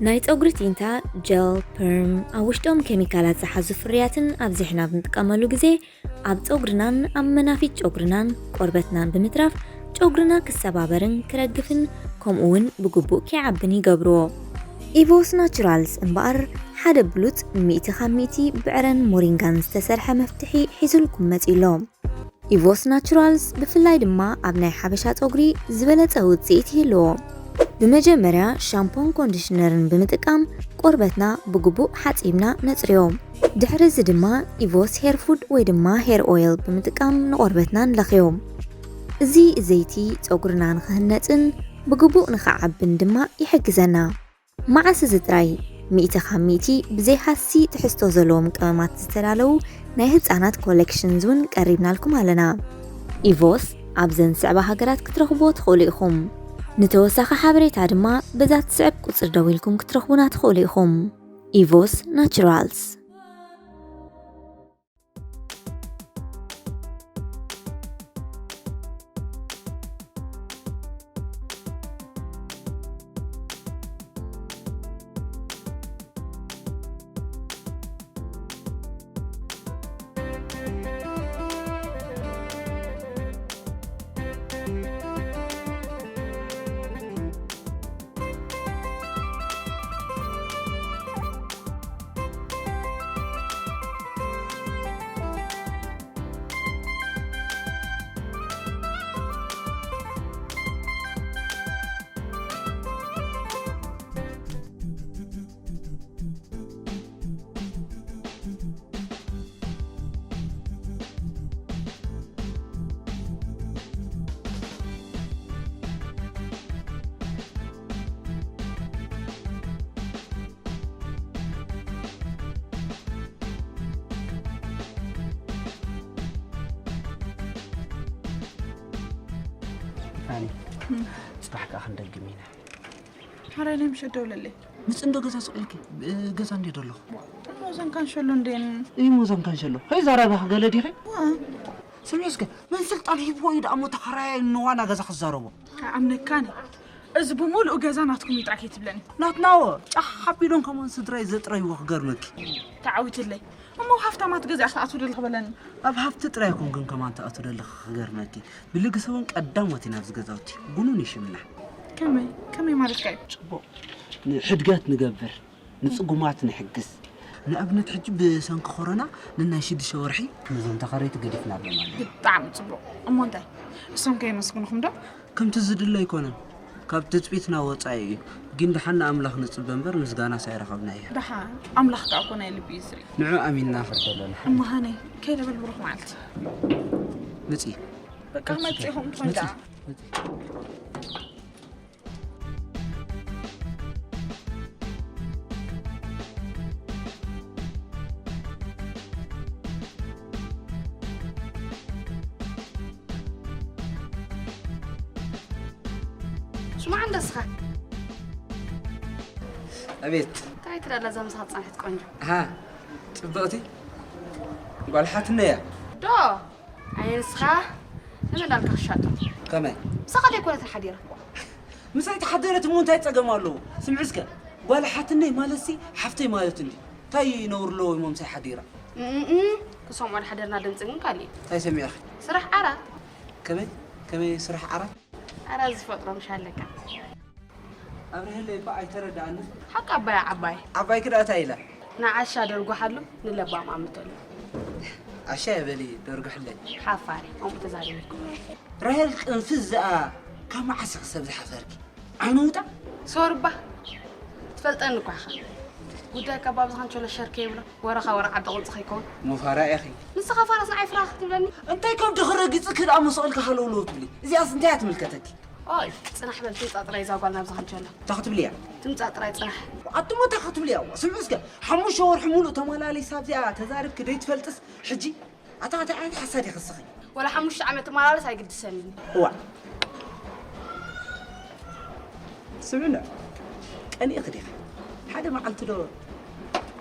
ናይ ጸጉሪ ቲንታ፣ ጀል፣ ፐርም፣ ኣብ ውሽጦም ኬሚካላት ዝሓዙ ፍርያትን ኣብዚሕና ኣብ ንጥቀመሉ ግዜ ኣብ ጸጉርናን ኣብ መናፊት ጨጉርናን ቆርበትናን ብምትራፍ ጨጉርና ክሰባበርን ክረግፍን ከምኡ እውን ብግቡእ ከይዓብን ይገብርዎ። ኢቮስ ናቹራልስ እምበኣር ሓደ ብሉጽ ሚእቲ ካብ ሚእቲ ብዕረን ሞሪንጋን ዝተሰርሐ መፍትሒ ሒዙልኩም መጺኡ ኣሎ። ኢቮስ ናቹራልስ ብፍላይ ድማ ኣብ ናይ ሓበሻ ጸጉሪ ዝበለጸ ውጽኢት ይህልዎ። ብመጀመርያ ሻምፖን ኮንዲሽነርን ብምጥቃም ቆርበትና ብግቡእ ሓጺብና ነጽርዮ። ድሕሪ እዚ ድማ ኢቮስ ሄር ፉድ ወይ ድማ ሄር ኦይል ብምጥቃም ንቆርበትና ንለኽዮ። እዚ ዘይቲ ጸጉርና ንኽህነጽን ብግቡእ ንኽዓብን ድማ ይሕግዘና። መዓስ እዚ ጥራይ፣ ሚእቲ ካብ ሚእቲ ብዘይ ሃሲ ትሕዝቶ ዘለዎም ቀመማት ዝተዳለዉ ናይ ህጻናት ኮሌክሽንስ እውን ቀሪብናልኩም ኣለና። ኢቮስ ኣብዘን ዝስዕባ ሃገራት ክትረኽብዎ ትኽእሉ ኢኹም። ንተወሳኺ ሓበሬታ ድማ በዛ ትስዕብ ቁጽሪ ደዊልኩም ክትረኽቡና ትኽእሉ ኢኹም። ኢቮስ ናቹራልስ። ፋኒ፣ ጽባሕ ከኣ ክንደግም ኢና። ሓራይ ናይ ምሸት ደውለለይ። ምጽ እንዶ ገዛ ስቕ ኢልኪ፣ ገዛ እንድየ ደለኹ። እሞ እዘን ካንሸሎ እንዴን? እሞ እዘን ካንሸሎ ከይዛረባኺ ገለ ዲኺ? ስምዒ እስከ፣ መን ስልጣን ሂብዎ እዩ ደኣ እሞ ተኸራያይ ንዋና ገዛ ክዛረቦ? ኣይኣምነካን። እዚ ብምሉኡ ገዛ ናትኩም እዩ ጥራሕ ከይትብለኒ። ናትናዎ፣ ጫሕ ኣቢሎም ከማን ስድራይ ዘጥረይዎ ክገርመኪ። ተዓዊትለይ። እሞ ሃፍታማት ገዛ ክትኣትዉ ደለኺ በለኒ። ኣብ ሃፍቲ ጥራይ ኣይኮንክን ከማን ትኣትዉ ደለኺ ክገርመኪ። ብልግሲ እውን ቀዳሞት ኢና ኣብዚ ገዛውቲ። ጉኑን እዩ ሽምና። ከመይ? ከመይ ማለትካ እዩ? ጽቡቕ። ንሕድገት ንገብር፣ ንጽጉማት ንሕግዝ። ንኣብነት ሕጂ ብሰንኪ ኮሮና ንናይ ሽዱሽተ ወርሒ ነዞም ተኸረይቲ ገዲፍናሎም ኣለና። ብጣዕሚ ጽቡቕ። እሞ እንታይ? እሶም ከየመስግኑኹም ዶ? ከምቲ ዝድለ ኣይኮነን። ካብ ትጽቢትና ወጻኢ እዩ። ግን ደሓን ንኣምላኽ ንጽበ እምበር ምስጋናስ ኣይረኸብናዮ። ደሓን ኣምላኽ ከኣ እኮ ናይ ልቢ እዩ ዝርኢ። ንዑ ኣሚንና ክንደሎ ንሓ። እሞ ሃነይ ከይደ በል ብሩኽ መዓልቲ። ምጺ። በቃ መጺኹም ትኾን ደኣ። ስማዕ እንዶ እስኻ። ኣቤት። እንታይ ትደላ እዛ ምሳኻ ዝጸንሐት ቆንጆ? ሃ፣ ጽብቕቲ ጓል ሓትነይ እያ። ዶ? ኣየ ንስኻ ንመን ዳልካ ክሻጦ? ከመይ? ምሳኻ ደይኮነትን ሓዲራ። ምሳይ ተሓደረት እሞ እንታይ ጸገም ኣለዎ? ስምዒ እስከ፣ ጓል ሓትነይ ማለትሲ ሓፍተይ ማለት እንድዩ። እንታይ ነውሪ ኣለዎ እሞ ምሳይ ሓዲራ? እም፣ እም፣ ክሰምዖ ዝሓደርና ድምጺ ግን ካሊእ እዩ። እንታይ ሰሚዕኺ? ስራሕ ዓራት። ከመይ? ከመይ ስራሕ ዓራት? ኣረ ዝፈጥሮ ምሽ ኣለካ። ኣብርሀለይ እባ ኣይተረድኣንን። ሓቂ ኣባይ ዓባይ። ዓባይኪ ደኣ እንታይ ኢላ? ንዓሻ ደርጉሓሉ ንለባም ኣምተሉ። ዓሻ እያ በሊ ደርጉሕለይ። ሓፋሪ ከምኡ ተዛሪብኩም። ራሄል ቅንፍዝ እዚኣ ካብ መዓስ ኢኺ ሰብ ዝሓፈርኪ? ዓይኑ ውጣ። ሶርባ ትፈልጠኒ እኳ ኢኻ። ጉዳይካ ባብዝኻ እንቸሎ ሸር ከይብሎ ወረኻ ወረ ዓዲ ቁንፂ ከይከውን። ሞፋራ ኢኺ። ንስኻ ፋራስ ንዓይ ፍራኽ ትብለኒ። እንታይ ከብድኺ ረጊፅኪ ደኣ መሰቐልካ ሃለውለው ትብሊ? እዚኣስ እንታይ እያ ትምልከተኪ? ኦይ ፅናሕ በል ትምፃእ ጥራይ እዛ ጓል ናብዛ ክንቸሎ። እንታይ ክትብሊ እያ? ትምፃእ ጥራይ ፅናሕ። ኣቱሞ እንታይ ክትብሊ እያ? ስምዒ እስከ ሓሙሽተ ወርሒ ሙሉእ ተመላሊሳ ኣብዚኣ ተዛሪብኪ ደይትፈልጥስ ሕጂ ኣታ እንታይ ዓይነት ሓሳድ ኢኺ እስኺ? ወላ ሓሙሽተ ዓመት ትመላለስ ኣይግድሰንን። እዋእ ስምዒ እንዶ ቀኒእኺ ዲኺ? ሓደ መዓልቲ ዶ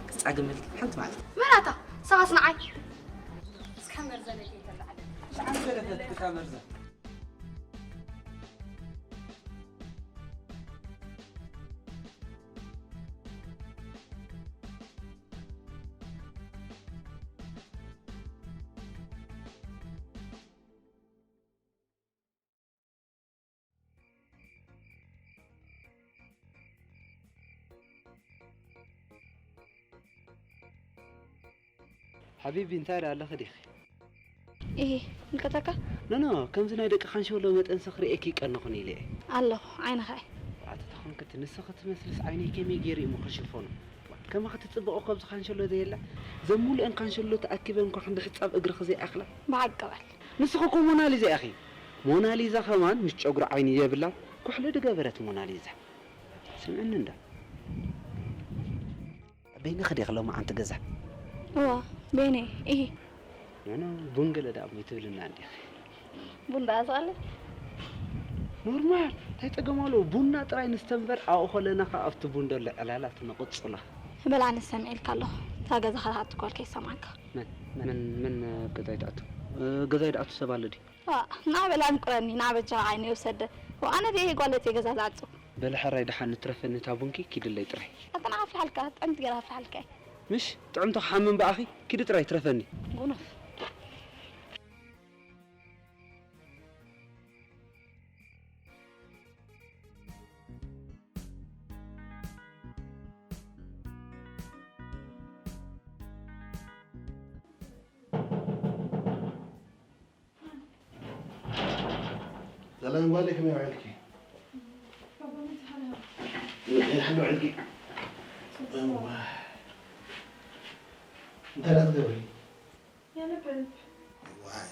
ክፃገመልኪ ሓንቲ መዓልቲ? መን ኣታ? ንስኻስ ንዓይ? እስካ መርዘ ነይ ከይተላዕለ። ሽሓን ገለፈት እታ መርዘ። ሓቢቢ እንታይ ደኣ ኣለኺ ዲኺ? ኢሂ፣ ምልከተካ? ኖ ኖ፣ ከምዚ ናይ ደቂ ካንሸሎ መጠንሲ ክርእየኪ ይቀንኹን ኢለ እየ። ኣለኹ፣ ዓይንኻ እየ። ኣቲ ተኾንክቲ ንስኺ ትመስልስ ዓይነይ ከመይ ገይሩ እዩ ምኽሽፎኑ? ከማኺ ትጽብቕ እኮ ኣብዚ ካንሸሎ ዘየላ። ዘሙሉአን ካንሸሎ ተኣኪበን እኮ ክንዲ ሕጻብ እግርኺ ዘይኣኽላ። ብሓቂ በል። ንስኺ እኮ ሞናሊዛ ኢኺ። ሞናሊዛ ከማን ምስ ጨጉሪ ዓይኒ የብላን። ኩሕሊ ድገበረት ሞናሊዛ። ስምዕኒ እንዳ። በይንኺ ዲኺ ሎማዓንቲ ገዛ? እዋ፣ በይነይ። ኢሂ። ኖ ኖ፣ ቡን ገለ ደኣ እሞ ይትብልና እንዲኺ። ቡን ደኣ ዝቐልል? ኖርማል፣ እንታይ ጸገም ኣለዎ? ቡና ጥራይ ንስተ እምበር ኣብኡ ከለና ኸኣ ኣብቲ ቡን ዘሎ ዕላላት ንቕጽሎ። በል ኣነ ሰሚዐልካ ኣለኹ። እታ ገዛ ክትኣቱ እኳ ከይሰማዕካ። መን? መን? መን ገዛይ ትኣቱ? እ፣ ገዛይ ድኣቱ ሰብ ኣሎ ድዩ? ዋ፣ ና በል ኣንቁረኒ፣ ና በጃኻ ዓይነይ ውሰደ። ዋ፣ ኣነ ድየ ጓል ወፂ ገዛ ዝዓጹ? በል ሕራይ ደሓን ንትረፈኒ እታ ቡንኪ ኪድለይ ጥራይ። ኣታ ንዓ ኣፍልሓልካ፣ ጥዕምቲ ገይረ ኣፍልሓልካ እየ። ምሽ ጥዕምቲ ክሓምም ብኣኺ ኪዲ ጥራይ ትረፈኒ። ጉኑፍ። ሰላም ጓለይ፣ ከመይ ውዒልኪ? ደሓን ውዒልኪ? እዋ። እንታይ ደኣ ትገብሪ? የንብብ። ዋይ፣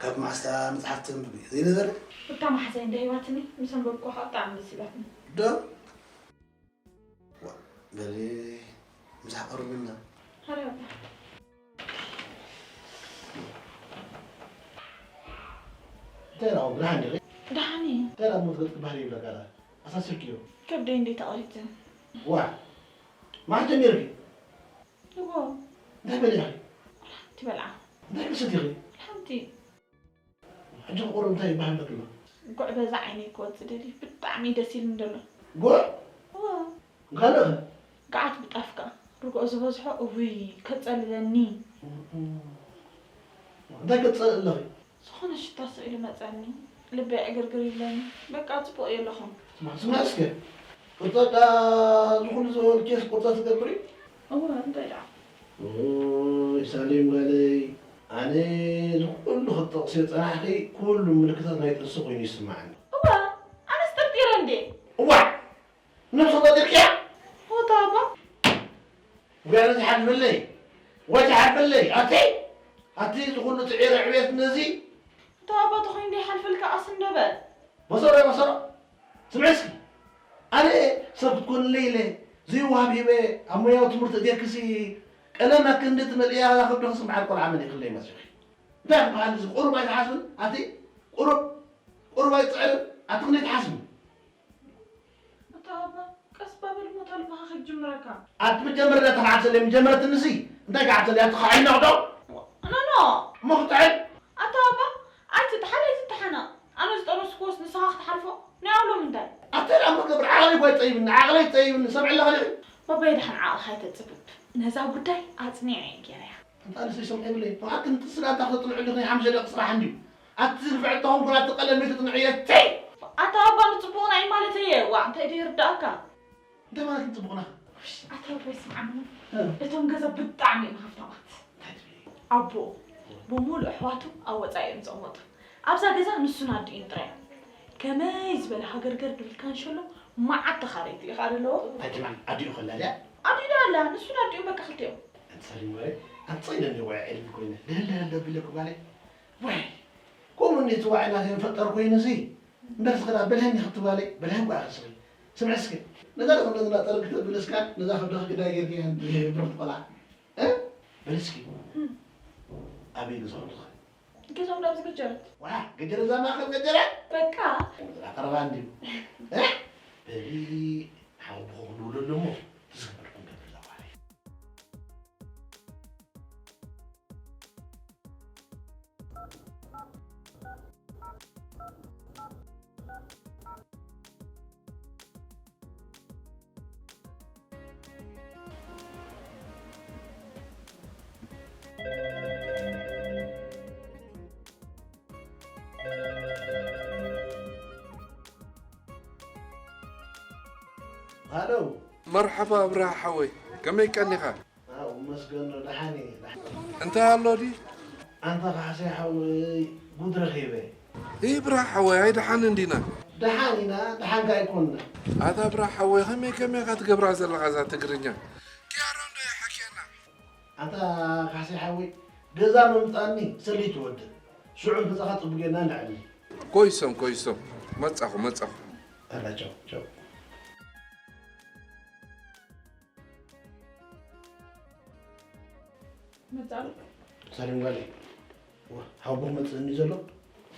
ካብ መዓስ መጽሓፍ ተንብቢ? ዘይነበረ? እታ መሓዛይ እንዳ ሂባትኒ፣ ምስ ኣንበብኩ ከዓ ብጣዕሚ ደስ ኢላትኒ። ዶ? ዋ፣ በሊ፣ ምሳሕ ቀርብና። ሃረ ኣባ። እንታይ ደኣ፣ ደሓን ዲኺ? ደሓን እየ። እንታይ ደኣ፣ ሞት ገጽ ክበሃል ይብለካ ደኣ? ኣሳሲርክዮ? ከብደይ እንዴ ተቐሪጸ። ዋ፣ መዓስ ጀሚርኪ? እዎ። እንታይ በሊዕኺ? ሓንቲ በልዓ። እንታይ ክትሰትዪ ኢኺ? ሓንቲ። ሕጂ ቁሩብ እንታይ ይበሃል ኣለክሎ? ጉዕ በዛ ዓይነይ ክወጽእ ደልዩ ብጣዕሚ ደስ ኢሉኒ ዘሎ። ጉዕ? እዎ። ካልእ ኸ? ገዓት ብጣፍካ ርግኦ ዝበዝሖ እውይ ከጸልለኒ። እንታይ ክትጸልኢ ኣለኺ? ዝኾነ ሽታ ስቕ ኢሉ መጸኒ፣ ልበይ ዕግርግር ይብለኒ። በቃ ጽቡቕ እየ ኣለኹ። ስማ፣ ስማ እስከ። ቅርጸ ዳ ዝኾነ ዝኾነ ኬስ ቁርጸ ትገብሪ? እወ፣ እንታይ ደኣ? ኦይ፣ ሳሌም ጓለይ፣ ኣነ ዝኹሉ ክትጠቕስዮ ጸናሕኺ፣ ኩሉ ምልክታት ናይ ጥንሲ ኮይኑ ይስምዓኒ። እወ፣ ኣነስ ጠርጢረ እንዴ? እዋዕ! ነብሰ ጠጢርክያ? ሆታ ኣባ። ወይ ነዚ ሓልፍለይ፣ ወይ ሓልፍለይ፣ ኣቲ፣ ኣቲ ዝኹሉ ትዒረ ዕቤት ነዚ። እታ ኣባ ተኾይኑ ደይሓልፈልካ ኣስንዶ በል። በሰሮ፣ በሰሮ። ስምዒ እስኪ። ኣነ ሰብ ክትኮንለይ ኢለ ዘይወሃብ ሂበ ኣብ ሞያዊ ትምህርቲ እገክሲ ቀለም ኣክንዲ ትመልእያ ከብድኺ ስምዓል ቆልዓ መን ይኽለይ መሲኺ። እንታይ ክበሃል እዚ ቁሩብ ኣይትሓስብን? ኣቲ ቁሩብ ቁሩብ ኣይትጽዕርን? ኣቲ ክንደይ ትሓስብን? ኣታ ኣባ ቀስ በል ሞት ኣልባኻ ክትጅምረካ። ኣቲ ምጀምር ዳ ተኻዕብተለይ ምጀምረትንሲ እንታይ ክዓብተለይ ኣቲ ኸዓይና ዶ? ኖ ኖ። እሞ ክጥዕል? ኣታ ኣባ ኣይትጥሓል ኣይትተሓነቕ። ኣነ ዝጠነስኩዎስ ንስኻ ክትሓልፎ ናይ ኣውሎ ምንታይ? ኣቲ ደኣ እሞ ገብር ዓቕለይ ጓይ ጸይብኒ ዓቕለይ ጸይብኒ ሰምዕለ ኸሊኺ። ባባይ ደሓን ዓቕልኻ ኣይተጽብብ። ነዛ ጉዳይ ኣጽኒዐ እየ ገይረያ። ኣንታ ንሰይ ሰምዒ ብለይ ንዓክን ጥስና ኣንታ ክተጥንዕሉ ኢኺ ሓምሸ ደቂ ስራሕ እንድዩ ኣቲ ዝርፍዕ እተኾንኩን ኣቲ ቀለም መይተ ጥንዕየ ተይ ኣታ ኣባ ንጽቡቕና እዩ ማለት እየ ዋዕ እንታይ ዶ ይርዳእካ እንታይ ማለት ንጽቡቕና ውሽ ኣታ ኣባ ይስምዓኒ እቶም ገዛ ብጣዕሚ እዮም ሃብታማት እንታይ ትብሊ ኣቦ ብምሉእ ኣሕዋቱ ኣብ ወጻኢ እዮም ዝቕመጡ ኣብዛ ገዛ ንሱን ኣዲኡን ጥራይ እዮም ከመይ ዝበለ ሃገርገር ድብል ካንሸሎ መዓት ተኻረይቲ ኢኻ ደለዎ እንታይ ትብሊ ኣዲኡ ከላ ድያ ኣዲኡ ዳ ኣላ ንሱን ኣዲኡን በቃ ክልቲኦም ኣንሳሊም ወረ ኣንጸይለኒ ወረ ዕልሚ ኮይነ ልህልህል ደብለኩ ጓለይ ወይ ከምኡ እንዴት ዋዕና ዘይንፈጠር ኮይነ ሲ እምበር ስኽራ በልሀኒ ክትባለይ በልሀን ጓ ክስሪ ስምዕ እስኪ ነዛ ደኽለ ዝናጠር ክተብል እስካ ነዛ ከብደኺ ግዳይ ጌርክያን ብርኽቲ ቆልዓ እ በል እስኪ ኣበይ ገዛውትኻ ገዛው ናብ ዝገጀረት ዋ ገጀረ እዛ ማእኸል ገጀረ በቃ ቀረባ እንድዩ እ በሊ ሓወቦኹ ክንውለሉ እሞ ትዝክርኩም ገብል ዘባሪ ሃሎ መርሓባ ኣብርሃ ሓወይ ከመይ ቀኒኻ? መስገን ደሓን እየ፣ ደሓን። እንታይ ኣሎ ድዩ? ኣንታ ካሕሳይ ሓወይ፣ ጉድ ረኺበ። ይብራህ ሓወይ፣ ኣይደሓን እንዲና። ደሓን ኢና፣ ደሓን ከ ኣይኮንና። ኣታ ብራህ ሓወይ፣ ከመይ ከመይ ኢኻ ትገብራ ዘለኻ እዛ ትግርኛ? ኪያሮ እንዶ ይሓክየና። ኣንታ ካሕሳይ ሓወይ፣ ገዛ ምምጻኒ ሰልዩ ትወድእ። ሽዑ ብጻኻ ጽቡቅ ጌርና ነዕልል። ኮይሶም ኮይሶም፣ መጻኹ መጻኹ። ኣላ ቻው ቻው። መጻሉ ሰሊም ጓለይ፣ ዋ፣ ሓውቦ መጽእኒ ዘሎ።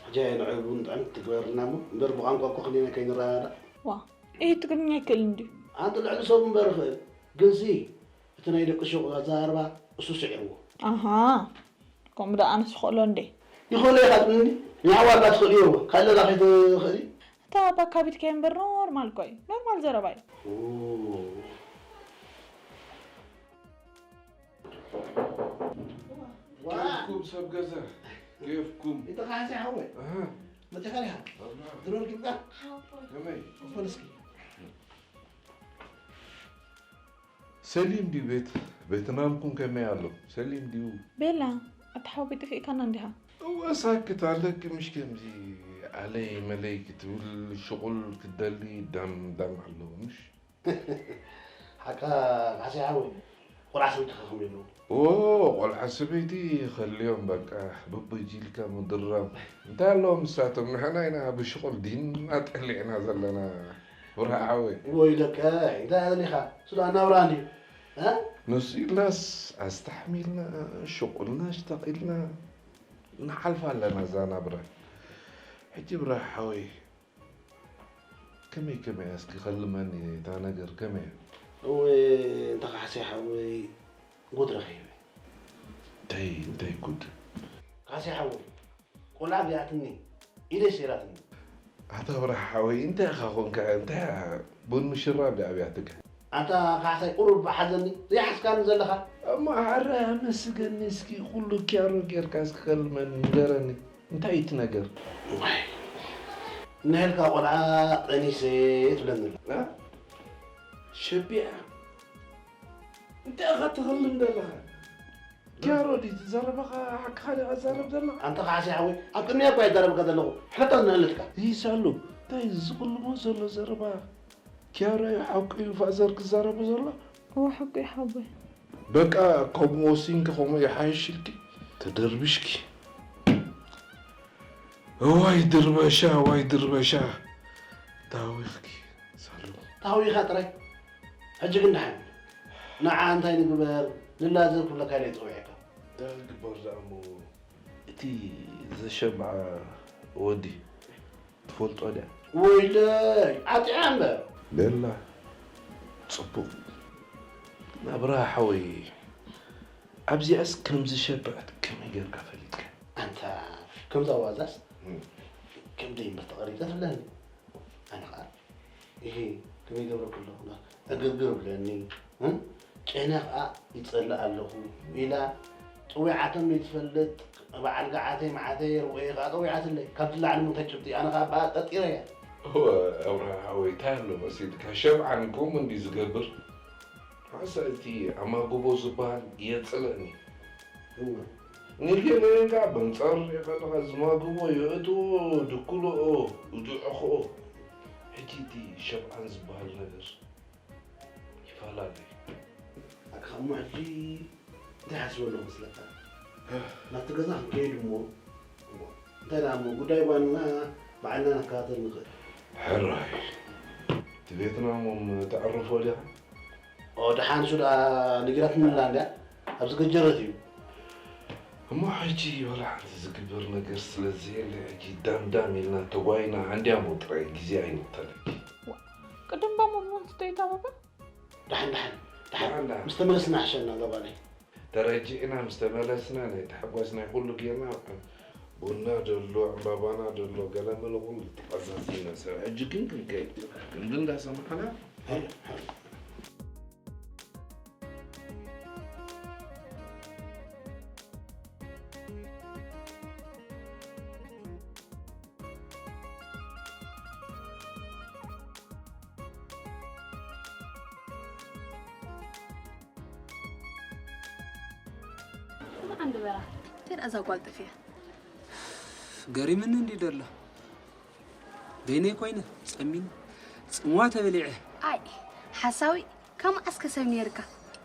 ሕጂ ንዑ ቡን ጥዕም ትግበርልና እሞ፣ እምበር ብቋንቋ እኮ ክሊና ከይንረዳዳእ። ዋ ይህ ትግርኛ ይክእል እንድዩ። ኣንተ ልዕሊ ሰብ እምበር ይኽእል፣ ግንሲ እቲ ናይ ደቂ ሹቕ ኣዘራርባ እሱ ስዒርዎ። ኣሃ ከምኡ ዶ ኣነስ ይኽእሎ እንዴ? ይኽእሎ ኢኻ ትብልኒ? ንዓዋ ኣላ ትኽእልዮ እወ፣ ካልእ ላ ከይትኽእሊ? እታ ኣባ ካቢትካዮ እምበር ኖርማል እኮ እዩ። ኖርማል ዘረባ እዩ። ኦ። ኬፍኩም ሰብ ገዛ፣ ኬፍኩም። እንተ ካሕሲ ሓወይ፣ ኣሃ፣ መጺኻ ዲኻ? ኣባ፣ ድሮ ርኪብካ? ከመይ? ጽፈል እስኪ። ሰሊም ድዩ ቤት? ቤትናምኩም ከመይ ኣሎ? ሰሊም ድዩ? ቤላ፣ ኣታ ሓወይ ጥፊእካና እንዲኻ። እወ፣ ሳክት ኣለኪ፣ ምሽ ከምዚ ኣለይ መለይ ክትብል ሽቑል ክትደሊ ዳም ዳም ኣለዎ፣ ምሽ? ሓቃ ካሕሲ ሓወይ፣ ቆልዓ ሰበይቲ ከ ከመይ ኣለዉ? ኦ፣ ቆልዓ ሰበይቲ ከልዮም በቃ፣ ብብጅ ኢልካ ምድራብ። እንታይ ኣለዎም ንሳቶም? ንሕና ኢና ብሽቑል ዲና ጠሊዕና ዘለና። ብርሃ ሓወይ። ወይለከ፣ እንታይ ኣደሊኻ? ስለ ናብራ እንድዩ። እ? ንሱ ኢልናስ ኣስተሓሚልና፣ ሽቑልና ኣሽተቒልና ንሓልፋ ኣለና እዛ ናብራ። ሕጂ ብርሃ ሓወይ፣ ከመይ ከመይ እስኪ ከልመኒ እታ ነገር ከመይ እያ? እወ እንተ ካሕሲ ሓወይ ጉድ ረኺበ። እንታይ እንታይ ጉድ? ካሕሲ ሓወይ ቆልዓ ቢኣትኒ ኢደይ ሰይራትኒ። ኣታ ብርሃ ሓወይ እንታይ ኢኻ ኮንካ እንታይ እያ ቡን ምሽራብ ድኣ ቢኣትካ? ኣንታ ካሕሳይ ቁሩብ ሓዘኒ ዘይሓስካኒ ዘለኻ። እሞ ሓራይ ኣመስገኒ እስኪ ኩሉ ኪያሮ ጌርካ እስኪ ከልመኒ ንገረኒ። እንታይ እዩ እቲ ነገር? ዋይ፣ እነሀልካ ቆልዓ ጠኒሰ ትብለኒ ኣላ። እ? ሸቢዓ? እንታይ ኢኻ ትኸልም ዘለኻ? ኪያሮ ድዩ እቲ ዘረባኻ ሓቅኻ ዲኻ ትዛረብ ዘለኻ? ኣንታ ካሕሲ ሓወይ፣ ኣብ ቅድሚያ እኳ ይዛረበካ ዘለኹ። ሕቶ እናሃለትካ። ይሳሉ፣ እንታይ እዚ ዝቕልቦ ዘሎ ዘረባ? ኪያሮ እዩ ሓቁ እዩ ፋዘር ክዛረቦ ዘሎ? እወ ሓቁ እዩ ሓወይ። በቃ ከምኡ ወሲንኪ ከምኡ ይሓይሽ ኢልኪ ተደርቢሽኪ። እዋይ ድርበሻ እዋይ ድርበሻ ታዊኽኪ ሳሉ። ታዊኻ ጥራይ። ሕጂ ግን ደሓን። ንዓ እንታይ ንግበር ንላዘብ ክብለካ ኢለ ይጸውዐካ። እንታይ ክግበር ደኣ እሞ እቲ ዘሸብዓ ወዲ ትፈልጦ ድያ? ወይለይ ዓጢዓ እምበር። ቤላ ጽቡቕ ናብራ ሓወይ ኣብዚኣስ ከም ዝሸብዐት ከመይ ጌርካ ፈሊጥካ? ኣንታ ከምዛ ዋዛስ ከም ደይ እምበር ተቐሪጸ ትብለኒ ኣነ ኸኣ ይሄ ከመይ ገብረኩ ኣለኹ ዕግርግር ብለኒ እ ጨና ከኣ ይጸልእ ኣለኹ ኢላ ጠዊዓቶም ዘይትፈልጥ በዓል ገዓተይ መዓተይ ርወየ ከኣ ጠዊዓትለይ ካብቲ ላዕሊ ምንታይ ጭብጢ ኣነ ከኣ በኣ ጠጢረያ እወ ኣብርሃ ሓወይ እንታይ ኣሎ መሲልካ ሸብዓን ከምኡ እንድዩ ዝገብር ሓንሳእ እቲ ኣማጉቦ ዝበሃል የጽልእኒ እወ ንገለ ከኣ በንጻሩ ሪኢኻ ኣለኻ ዝማጉቦ የእትዎ ድኩልኦ ዝዕኽኦ ሕጂ እቲ ሸብዓን ዝበሃል ነገር ይፈላለ እዩ። ኣካ እሞ ሕጂ እንታይ ሓሲበ ኣለኹ መስለካ? ናብቲ ገዛ ክንከይድ እሞ እንታይ ደኣ እሞ ጉዳይ ጓንና ባዕልና ነከታተል ንኽእል። ሕራይ እቲ ቤትና እሞ ተዕርፎ ዲኻ? ኦ ደሓን እሱ ደኣ ነጊራትኒ ኣላ እንድያ ኣብዚ ገጀረት እዩ። እሞ ሕጂ ወላ ሓንቲ ዝግበር ነገር ስለ ዘየለ ሕጂ ዳም ዳም ኢልና ተጓይና ሃንድያ እሞ ጥራይ ግዜ ኣይንቕተለኪ። ቅድም ባሞ ብመንስቶ ይታበባ? ደሓን ደሓን ደሓን ምስ ተመለስና ሕሸና እዛ ጓለይ። ተረጂእና ምስ ተመለስና ናይ ተሓጓስ ናይ ኩሉ ጌርና ቡና ደሎ ዕምባባና ደሎ ገለመለ ኩሉ ተቐዛዚና ሰብ ሕጂ ግን ክንከይድ ክንዲ እንዳሰማዕና ኣንድ በራ። እንታይ ደኣ እዛ ጓል ጠፊኣ? ገሪምኒ እንዲ ደሎ። በይነይ ኮይነ ጸሚኒ። ጽምዋ ተበሊዐ። ኣይ፣ ሓሳዊ፣ ካብ መዓስ ከ ሰብ ነይርካ?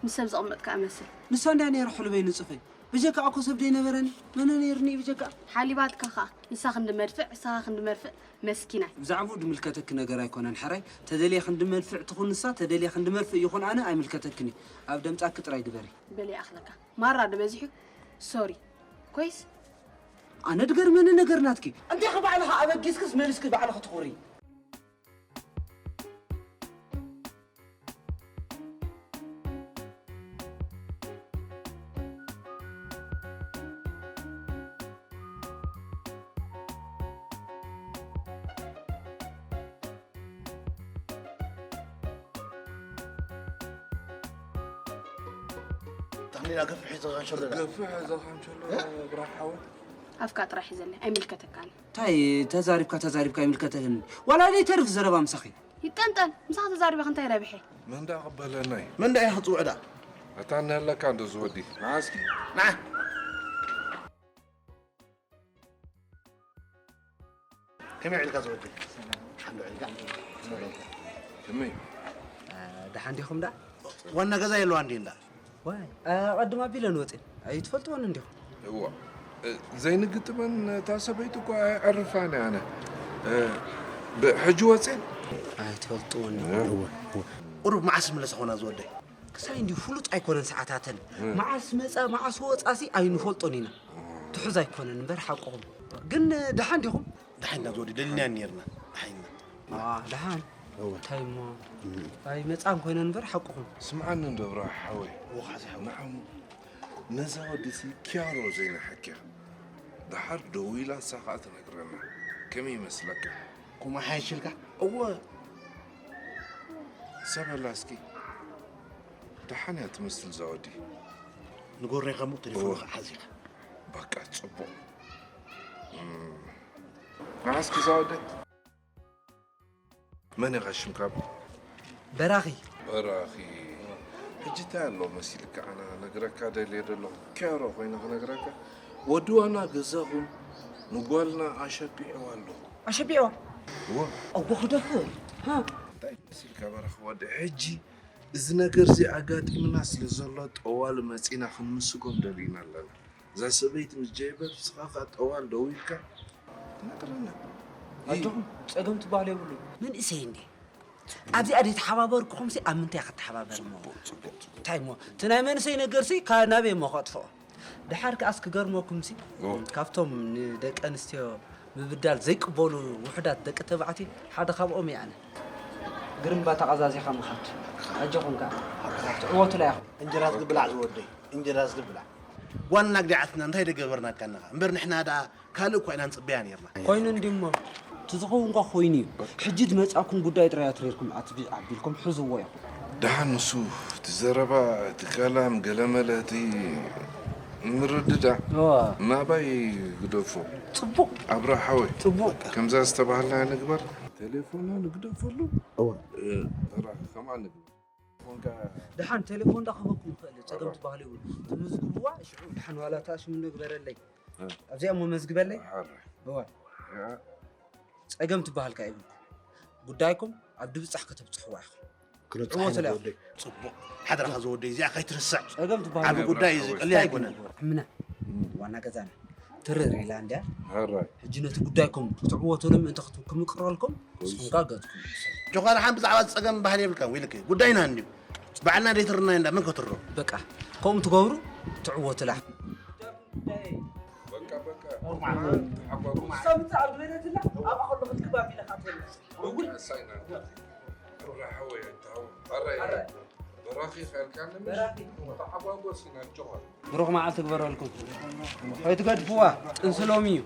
ምስ ሰብ ዘቐመጥካ እመስል። ንሳ እንድያ ነይራ ሕሉበይ ንጽፈይ። ብጀካ እኮ ሰብ ደይነበረኒ። መነ ነይርኒ ብጀካ? ሓሊባትካ ኸኣ። ንሳ ክንዲ መድፍዕ፣ ንስኻ ክንዲ መርፍእ፣ መስኪናይ። ብዛዕባኡ ድምልከተኪ ነገር ኣይኮነን ሕራይ። ተደልየ ክንዲ መድፍዕ ትኹን ንሳ፣ ተደልየ ክንዲ መርፍእ ይኹን ኣነ ኣይምልከተክን እዩ። ኣብ ደምጻኪ ጥራይ ግበሪ። በል ይኣኽለካ። ማራ ዶ በዚሑ? ሶሪ። ኮይስ? ኣነ ድገርመኒ ነገር ናትኪ። እንዲኺ ባዕልኻ ኣበጊስክስ መሊስኪ ባዕልኺ ትኹሪ። ተኽሊል ኣገፍሕ ሒዝኻ ሸሎ ዳ። ገፍሕ ሒዝኻ ሸሎ እ? ብራኽ ሓወይ። ኣፍካ ጥራሕ ሒዘለይ፣ ኣይምልከተካን። እንታይ ተዛሪብካ ተዛሪብካ ኣይምልከተክን። ዋላ ዘይተርፍ ዘረባ ምሳኺ። ይጠንጠን፣ ምሳኻ ተዛሪበ እንታይ ረብሐ? መን ደኣ ክበለናይ? መን ደኣ ኢኻ ትጽውዕ ደኣ? ኣታ እናለካ እንዶ ዝወዲ። ንዓ እስኪ። ንዓ። ከመይ ውዒልካ ዝወዲ? ሓንዶ ውዒልካ? ከመይ? እ፣ ደሓን ዲኹም ደኣ? ዋና ገዛ የለዋ እንዲ እንዳ? ዋይ፣ እ፣ ኣቐድም ኣቢለን ወፅን። ኣይትፈልጥወን እንዲኹም? እዋ፣ እ፣ ዘይንግጥመን እታ ሰበይቲ እኮ ኣየዕርፋን እያ ኣነ። እ፣ ብ-፣ ሕጂ ወፅን? ኣይትፈልጥወን እንዲኹም? እዋ፣ እዋ። ቁሩብ መዓስ ዝምለስ ኾና ዝወደይ? ክሳይ እንዲሁ ፍሉጥ ኣይኮነን ሰዓታተን። እ። መዓስ መጻ፣ መዓስ ወጻሲ ኣይንፈልጦን ኢና። ትሑዝ ኣይኮነን እምበር ሓቅኹም። ግን ደሓን ዲኹም? ደሓን ኢና ዝወዲ ደሊና ነርና። ደሓን ኢና። አ፣ ደሓን? እወ። እንታይ እሞ? እም። ኣይመጻን ኮይነን እምበር ሓቅኹም። ስምዓኒ እንዶ ብርሃ ሓወይ። እወ፣ ሓዚ ሓወይ። ንዓም ነዛ ወዲሲ ኪያሮ ዘይንሓኪያ። ደሓር ደዊላ እሳ ኸኣ ትነግረና። ከመይ ይመስለካ? ኩማ ሓይሽልካ? እወ። ሰበላ እስኪ። ደሓን እያ ትመስል እዛ ወዲ። ንጎረይ ከሙ ቴሌፎን እወ። ኸዓ ሓዚኻ። በቃ ጽቡቕ። እም። መዓስ ክዛወደ? መን ኢኻ ሽምካ? በራኺ። በራኺ። ሕጂ እንታይ ኣሎ መሲልካ? ኣነ ነግረካ ደልየ ዘለኹ። ኪያሮ ኮይነ ክነግረካ። ወዲ ዋና ገዛኹም ንጓልና ኣሸቢዕዋ ኣሎ። ኣሸቢዕዋ? እወ። እወ ክደፍር። ሃ? እንታይ መሲልካ በራኺ ወዲ? ሕጂ እዚ ነገር እዚ ኣጋጢምና ስለ ዘሎ ጠዋሊ መጺና ክንምስጎም ደሊና ኣለና። እዛ ሰበይቲ ምስ ጀይበር ንስኻ ኸኣ ጠዋል ደዊልካ ትነግረና። ኣጆኹም፣ ጸገም ትበሃል የብሉን። መንእሰይ እንዴ? ኣብዚኣ ደይተሓባበርኩኹምሲ ኣብ ምንታይ እያ ክትተሓባበር እሞ? ጽቡቕ፣ ጽቡቕ፣ ጽቡቕ። እንታይ እሞ? እቲ ናይ መንእሰይ ነገርሲ ካብ ናበይ እሞ ከጥፍኦ? ደሓር ከኣስ ክገርመኩምሲ፣ ኦ። ካብቶም ንደቂ ኣንስትዮ ምብዳል ዘይቅበሉ ውሑዳት ደቂ ተባዕትዮ ሓደ ካብኦም እየ ኣነ። ግርምባ ተቐዛዚኻ ምኻድ። ኣጆኹም ከኣ። ትዕወቱላ ኢኹም። እንጀራ ዝግብላዕ ዝወደይ፣ እንጀራ ዝግብላዕ። ጓልና ግዲዓትና እንታይ ደገበርናካ ንኻ? እምበር ንሕና ደኣ ካልእ እኳ ኢና ንጽበያ ኔርና። ኮይኑ እንዲሞ፣ እቲ ዝኸውን እኳ ኮይኑ እዩ። ሕጂ ዝመጻእኩም ጉዳይ ጥራይ ኣትሪርኩም ኣትቢ-፣ ኣቢልኩም ሕዝዎ ኢኹም። ደሓን ንሱ፣ እቲ ዘረባ፣ እቲ ከላም፣ ገለመለ፣ እቲ ምርድዳእ እዋ። ናባይ ግደፎ። ጽቡቕ። ኣብርሃ ሓወይ፣ ጽቡቕ። ከምዛ ዝተባህልና ንግበር። ቴሌፎና ንግደፈሉ። እዋ። እ፣ ተራ ከምኣ ንግበር። ቴሌፎንካ ደሓን ቴሌፎን ዳ ክህበኩም ይኽእል እዩ። ጸገም እዋ። ትበሃል ይብሉ። ትምዝግብዋ፣ ሽዑ ደሓን ዋላ እታ ሽሙ ንግበረለይ። እ። ኣብዚኣ እሞ መዝግበለይ። ሓረ። እዋ። ያ። ጸገም ትበሃል ከኣ ይብልኩም። ጉዳይኩም ኣብ ድብጻሕ ከተብጽሕዋ ኢኹም። ክነብጽሓ ዕወት ኢና ለያ። ዝወደይ። ጽቡቕ። ሓደራኻ ዝወደይ፣ እዚኣ ከይትርስዕ። ጸገም ትበሃል ዓቢ ይብልኩም። ጉዳይ እዩ፣ እዚ ቀሊል ኣይኮነን። ሕምና። እም። ዋና ገዛና። ትርር ኢላ እንድያ። ሕራይ። ሕጂ ነቲ ጉዳይኩም ክትዕወቱሉ ምእንቲ ክት-፣ ክምቅረልኩም፣ ንስኹም ከኣ ገጽኩም። ጆኻ ደሓን ብዛዕባ ጸገም ባህል የብልካን፣ ወይልከ። ጉዳይና እንድዩ። ባዕልና ደይትርናዮ እንዳ መን ከትሮ? በቃ፣ ከምኡ ትገብሩ፣ ትዕወቱላ። በቃ፣ በቃ። ተሓጓጉ። እሳ ምጽእ ኣብ ዝበለትላ፣ ኣብኣ ከሎ ክትክብ ኣቢለ ካትበለስ። እውይ። ኣሳይና። ኣብራ ሓወይ፣ ኣታ ሓወይ። ኣረ፣ ኣረ። በራኺ ካልካኒ ምሽ? በራኺ። ተሓጓጎስ ኢና ጆኻ። ብሩኽ መዓልቲ ግበረልኩም። ከይትገድፍዋ፣ ጥንሲ ሎሚ እዩ።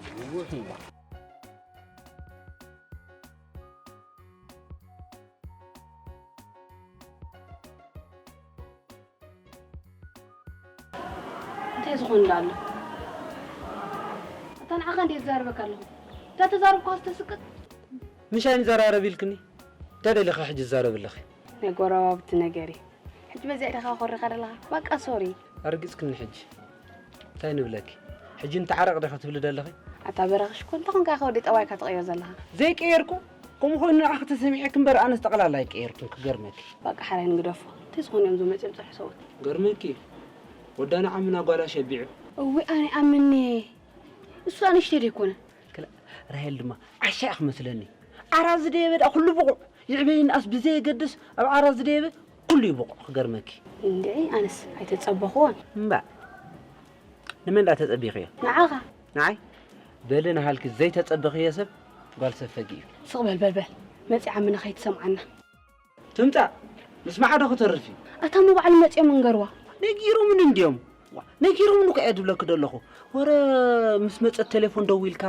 እንታይ ዝኾን ኣሎ? ኣታ ንዓኻ እንዴ ዝዛረበካ ኣለኹ? እታ ተዛረብኳ ዝተስቅጥ? ምሽ ኣይንዘራረብ ኢልክኒ? እንታይ ደሊኻ ሕጂ ዝዛረብ ኣለኺ? ናይ ጎረባብቲ ነገር እዩ። ሕጂ በዚኣ ዲኻ ኮሪኻ ዘለኻ? በቃ ሶሪ። ኣርጊጽክኒ ሕጂ። እንታይ ንብለኪ? ሕጂ ንተዓረቕ ዲኺ ትብሊ ዘለኺ? ኣታ በራኺ ሽኮር፣ እንታይ ኮንካ ኢኻ ወዲ ጠባይካ ትቕይር ዘለኻ? ዘይቀየርኩ? ከምኡ ኮይኑ ንዓኺ ተሰሚዐኪ እምበር ኣነስ ጠቕላላ ኣይቀየርኩን ክገርመኪ። በቃ ሓራይ ንግደፎ። እንታይ ዝኾኑ እዮም ዝመፅኦም ፅርሑ ሰብኡት? ገርመኪ። ወዳ ንዓምና ጓላ ሸቢዑ። እዊ ኣነ ኣምኒ። እሱ ኣንሽተይ ደይኮነ። ክላ-፣ ራሄል ድማ ዓሻ ኢኺ መስለኒ። ዓራት ዝደየበ ደኣ ኩሉ ብቑዕ። ይዕበይ ንኣስ ብዘየገድስ ኣብ ዓራት ዝደየበ ኩሉ እዩ ብቑዕ ክገርመኪ። እንድዒ ኣነስ ኣይተጸበኽዎን። እምባ። ንመን ደኣ ተጸቢኽዮ? ንዓኻ። ንዓይ? በሊ ንሃልኪ ዘይተጸበኽዮ ሰብ ጓል ሰብ ፈጊ እዩ። ስቕ በል በል በል። መጺዓ ምነ ከይትሰምዓና። ትምጻእ። ምስማዓ ዶ ክተርፍ እዩ? ኣታ እሞ ባዕሉ መጺኦም እንገርዋ። ነጊሮምን እንድዮም። ዋ፣ ነጊሮምን እኮ እየ ዝብለኪ ዘለኹ። ወረ ምስ መጸት ቴሌፎን ደዊልካ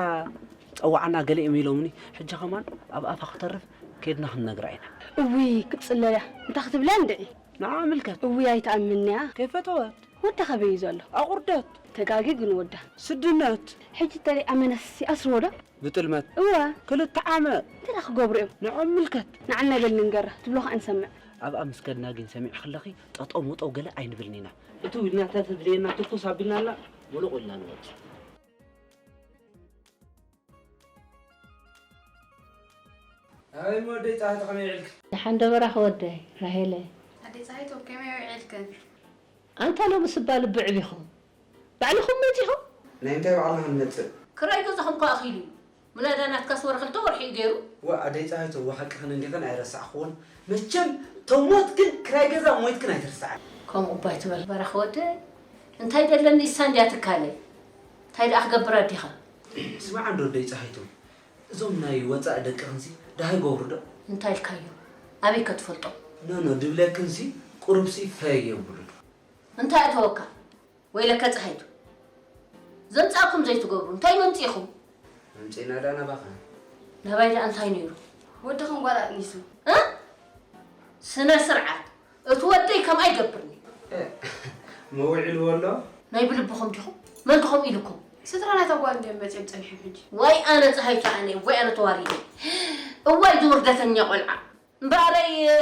ጸዋዕና ገለ እዮም ኢሎምኒ። ሕጂ ከማን ኣብ ኣፋ ክተርፍ ከይድና ክንነግራ ኢና። እውይ፣ ክትጽለል እያ። እንታይ ክትብላ እንድዒ? ንዓ ምልከት። እውይ፣ ኣይትኣምንያ። ከይፈተወት። ወዳ ከበይ እዩ ዘሎ? ኣቑርደት። ተጋጊ ግን ወዳ። ስድነት። ሕጂ እንተደይ ኣመነስ ይኣስርዎ ዶ? ብጥልመት። እወ። ክልተ ዓመት። እንታይ ደኣ ክገብሩ እዮም? ንዖም ምልከት። ንዓና በል ንንገራ፣ ትብሎ ኸኣ ንሰምዕ። ኣብኣ ምስ ከድና ግን ሰሚዕኪ ኣለኺ፣ ጠጠው መጠው ገለ ኣይንብልን ኢና። እትው ኢልና እታ ተድልየና ትኩስ ኣቢልናላ፣ ሙሉቕ ኢልና ንወጽእ። ኣይ፣ ወደይ ጻህቲ ከመይ ውዒልክ? ደሓን ዶ በራኺ ወደይ፣ ራሄለይ? ኣደይ ጻሂቱ ከመይ ውዒልክን? ኣንታ ሎምስ እባ ልቢ ኣዕቢኹም። ባዕልኹም መጺኹም? ናይ እንታይ ባዕልና ክንመጽእ? ክራይ ገዛኹም ከ ኣኺሉ እዩ። ምናዳ ናትካስ ወረ ክልተ ወርሒ እዩ ገይሩ። ዋ፣ ኣደይ ጻሂቱ፣ እወ ሓቅኽን እንዲኽን ኣይረሳዕኽዎን። መቸም ተሞትክን ክራይ ገዛ ሞይትክን ኣይትርስዓን። ከምኡ እባ ኣይትበል በራኺ ወደይ። እንታይ ደለኒ ኢሳ እንድያ ትካለይ። እንታይ ደኣ ክገብር ኣዴኻ? ስማዕ እንዶ ኣደይ ጻሂቱ፣ እዞም ናይ ወጻኢ ደቅኽንሲ ደሃይ ገብሩ ዶ? እንታይ ኢልካዮ? ኣበይ ከ ትፈልጦ? ኖ፣ ኖ፣ ድብለክንሲ ቁሩብሲ ፈይ የብሉ ዶ? እንታይ ኣእተወካ? ወይለከ ጸሃይቱ። ዘምጻእኩም ዘይትገብሩ፣ እንታይ መምጺእኹም? መምጺእና ደኣ ናባኻ። ናባይ ደኣ እንታይ ነይሩ? ወድኽን ጓል ኣጥኒሱ። እ? ስነ ስርዓት። እቲ ወደይ ከምኣ ይገብርኒ። እ፣ መውዒልዎ ኣሎ? ናይ ብልብኹም ዲኹም? መን ከምኡ ኢልኩም? ስድራ ናይታ ጓል እንድዮም መጺኦም ጸኒሖም ሕጂ። ዋይ ኣነ ጸሃይቱ ኣነ፣ ዋይ ኣነ ተዋሪደ። እዋይ ዝውርደተኛ ቆልዓ። እምበኣረይ፣ እ፣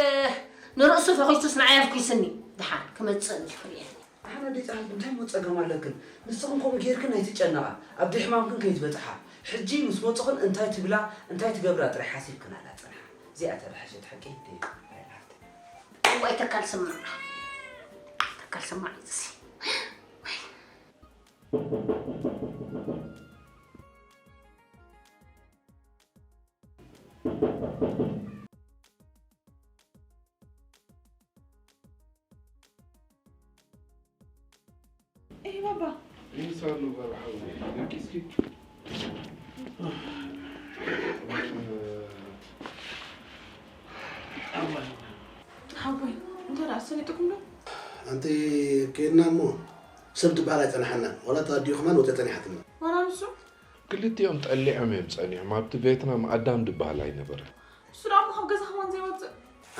ንርእሱ ፈኺሱስ ንዓይ ኣፍኲስኒ። ደሓን ክመጽእ ኢልኪ ርእየኒ። ኣነ ኣደይ ጸሃይቱ እንታይ እሞ ጸገም ኣለክን? ንስኽን ከምኡ ጌርክን ኣይትጨነቓ። ኣብ ደይ ሕማምክን ከይትበጽሓ። ሕጂ ምስ መጹኽን እንታይ ትብላ፣ እንታይ ትገብራ ጥራይ ሓሲብክን ኣላ ጽንሓ። እዚኣ እታ ዝሓሸት ሓቂ ደይ ኣይዓርት። እዋይ ተካል ስማዕ። ተካል ስማዕ እዚ። ኤህ ባባ። ይምሳሉ በርሓዊ ደቂስኪ። ሓወይ፣ እንታይ ደኣ ሰሊጥኩም ዶ? ኣንቲ ከይድና እሞ ሰብ ትበሃል ኣይጸንሓናን። ዋላ እታ ኣዲኡ ከማን ወጺኣ ጸኒሓትና። ዋላ ንሱ? ክልቲኦም ጠሊዖም እዮም ጸኒሖም። ኣብቲ ቬትናም ኣዳም ዝበሃል ኣይነበረን። እሱ ደኣ እሞ ካብ ገዛ ከማን ዘይወጽእ?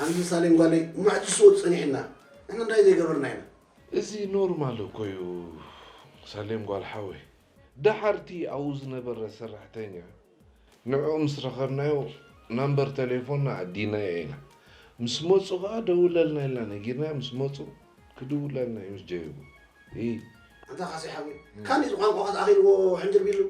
ኣንቲ ሳሌም ጓለይ፣ እሞ ሕጂ እሱ ወጺኡ ጸኒሕና። ንሕና እንታይ ዘይገበርና ኢና? እዚ ኖርማል እኮ እዩ ሳሌም ጓል ሓወይ። ደሓር እቲ ኣብኡ ዝነበረ ሰራሕተኛ ንዕኡ ምስ ረኸብናዮ ናምበር ተሌፎንና ኣዲናዮ ኢና። ምስ መጹ ኸኣ ደውለልና ኢልና ነጊርናዮ። ምስ መጹ ክድውለልና እዩ ምስ ጀይቡ። ኢ። ኣንታ ካሴ ሓወይ፣ እም። ካን እዚ ቋንቋ ኸስ ኣኺልዎ ሕንጅር ቢሉ።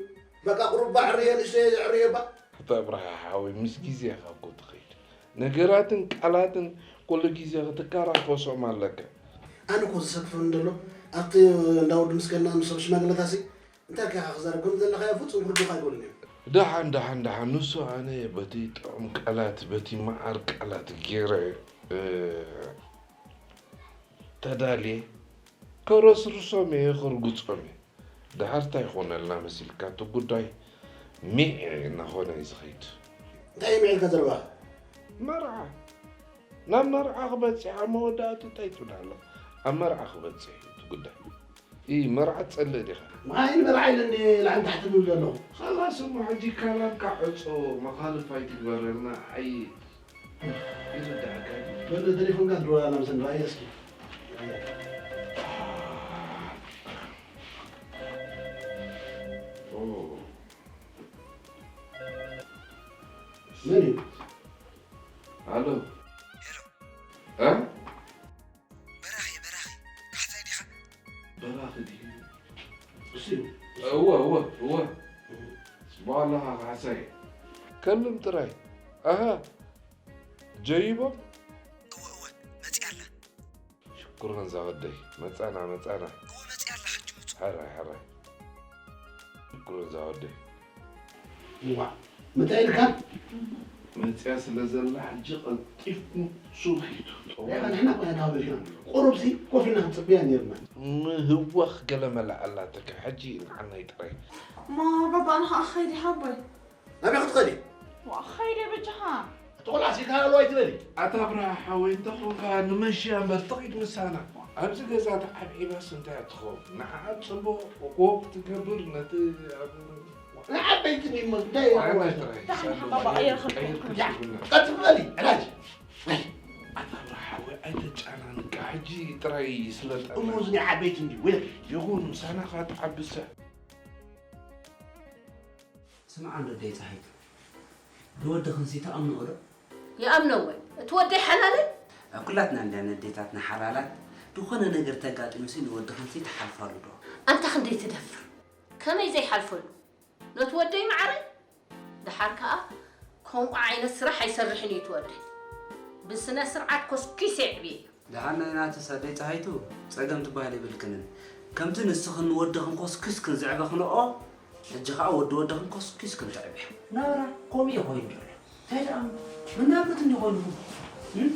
በቃ ቁሩብ ባ ዕርየ ንእሽተይ ዕርየ ባ። ኣታ ኣብርሃ ሓወይ፣ ምስ ግዜ ኢኻ እኮ ትኸይድ። ነገራትን ቃላትን ኩሉ ግዜ ክትከራፈሶም ኣለካ። ኣነ እኮ ዝሰክፈኒ ዘሎ ኣብቲ እንዳ ወዲ ምስገና ምስቶም ሽማግለታሲ እንታይ ኢልካ ኢኻ ክዛረብ ከም ዘለኻዮ ፍጹም ክርዱኻ ኣይክእሉን እዮም። ደሓን፣ ደሓን፣ ደሓን። ንሱ ኣነ በቲ ጥዑም ቃላት፣ በቲ መዓር ቃላት ገይረ፣ እ፣ ተዳልየ ከረስርሶም እየ፣ ከርግጾም እየ። ደሓር እንታይ ይኾነልና መሲልካ? እቲ ጉዳይ ሚዕ እናኾነ እዩ ዝኸይድ። እንታይ እዩ ሚዕ ኢልካ ዘለኻ? መርዓ። ናብ መርዓ ክበጽሕ፣ ኣብ መወዳእቱ እንታይ ትብል ኣለኻ? ኣብ መርዓ ክበጽሕ እዩ እቲ ጉዳይ። ኢ፣ መርዓ ትጸልእ ዲኻ? መዓይ ንመርዓ ኢለ እንደ ላዕሊ ታሕቲ ዝብል ዘለኹ። ኸላስ እሞ ሕጂ ካናልካ ዕጾ፣ መኻልፍ ኣይትግበረልና። ኣይ፣ ይርዳእካ ድዩ? በል፣ ተሌፎንካ ትደውል ኣላ መሰለኒ፣ ረኣዮ እስኪ። ኦ። መን እዩ? ኣሎ። ሄሎ። እ? በራኺ፣ በራኺ፣ ካሕሳይ ዲኻ? በራኺ ድዩ? ብኣላኻ ካሕሳይ። ከልም ጥራይ። ኣሃ። ጀይቦም? እወ፣ እወ፣ መጺኣ ኣላ። ሽኩር ክንዛ ወደይ። መጻና፣ መጻና። እወ፣ መጺኣ ኣላ፣ ሕጂ ምጹ። ሕራይ፣ ሕራይ። ሽኩር ክንዛ ወደይ። እዋ፣ መጻ ኢልካ? መጺኣ ስለ ዘላ፣ ሕጂ ቀልጢፍኩም ሱቕ ኢሉ። ያኻ ንሕና እኮ ኢና ተባቢዕና። ቁሩብሲ ኮፍ ኢልና ክንጽበያ ነይርና። ምህዋኽ ገለ መለ ኣላትካ፣ ሕጂ ንዓናይ ጥራይ። እሞ ባባ፣ ኣነ ኸኣ ክኸይድ ኢኻ ኣቦይ። ናበይ ክትኸዲ? ዋ፣ ኸይደ በጃኻ። እቲ ቆልዓ ሲልካ ኣለዋ ኣይትበሊ። ኣታ ኣብርሃ ሓወይ፣ እንተ ኾንካ ንመሽያ እምበር ትኺድ ምሳና። ኣብዚ ገዛ ተዓብዒባስ እንታይ እያ ትኸውን? ንዓኣ ጽቡቕ ወክ ትገብር፣ ነቲ ኣብ ንዓበይቲ እሞ እንታይ እያ? ኣይ፣ ናይ ጥራይ። ደሓን፣ ሳንዱቕ ባባ፣ ቀይር፣ ቀይር ቀይር ክትብልና። ቀጥ በሊ፣ ዕላጅ። ኣታ ኣብርሃ ሓወይ፣ ኣይተጨናንቃ፣ ሕጂ ጥራይ ስለጠና። እሞ እዚ ናይ ዓበይቲ እንድዩ፣ ወይ ይኹን፣ ምሳና ኸኣ ትዓብሰ። ስምዓ እንዶ ኣደይ ጸሃይቱ፣ ንወድኽንሲ ትኣምንኦ ዶ? ይኣምኖ ወይ? እቲ ወደይ ሓላልን? ኣብ ኩላትና እንድያ ነዴታትና ሓላላት፣ ዝኾነ ነገር ተጋጢሙሲ ንወድኽንሲ ትሓልፋሉ ዶ? ኣንታ ክንደይ ትደፍር? ከመይ ዘይሓልፈሉ? ነቲ ወደይ መዓረይ? ደሓር ከኣ ከምኡ ዓይነት ስራሕ ኣይሰርሕን እዩ እቲ ወደይ። ብስነ ስርዓት ኮስኪሰ የዕብየዮ። ደሓን ናይ ናትስ ኣደይ ጸሃይቱ ጸገም ትበሃል የብልክንን። ከምቲ ንስኽን ንወድኽን ኮስኪስክን ዘዕበኽንኦ፣ ሕጂ ኸኣ ወዲ ወድኽን ኮስኪስክን ተዕብያ። ናብራ ከምኡ እዩ ኮይኑ ዘሎ። እንታይ ደኣ መናብርት እንዲኾንኩም? እም?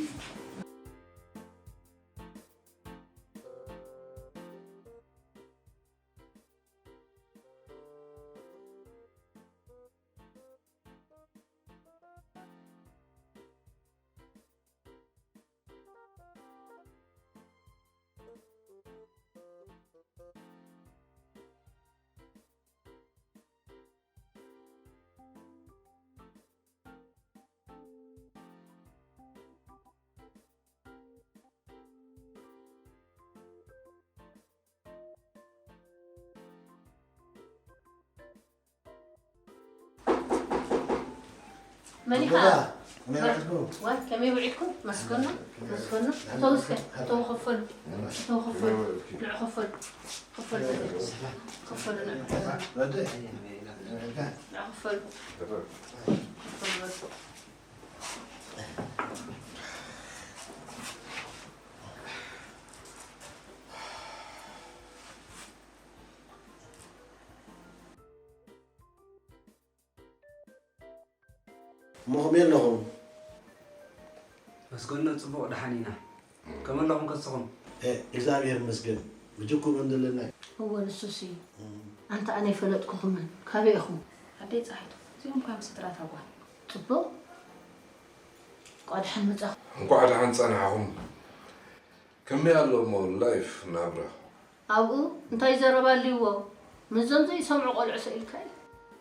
መን ኢኻ? ዋ፣ ከመይ ውዒልኩም? መስገኖ፣ መስገኖ። እተው እስከ፣ እተው ከፈሉ። እተው ከፈሉ። ንዑ ከፈሉ። ከፈሉ። ከፈሉ፣ ንዑ። ንዑ ከፈሉ። ከፈሉ በሉ። እሞ ከመይ ኣለኹም? መስገኖ፣ ጽቡቕ ደሓን ኢና። ከመይ ኣለኹም ከስኹም? እ፣ እግዚኣብሔር ይመስገን። ብጅኩም እንደለና። እወ፣ ንሱሲ። እም። ኣንታ ኣነ ኣይፈለጥኩኹምን። ካበይ ኢኹም? ኣደይ ጸሃይቱ፣ እዚኦም ካብ ስድራ ታጓል። ጽቡቕ። እንቋዕ ደሓን መጻኹም። እንቋዕ ደሓን ጸናሕኹም። ከመይ ኣሎ እሞ ላይፍ ናብራ? ኣብኡ እንታይ ዘረባ ኣልይዎ? ምስዞም ዘይሰምዑ ቆልዑ ሰኢልካ እዩ።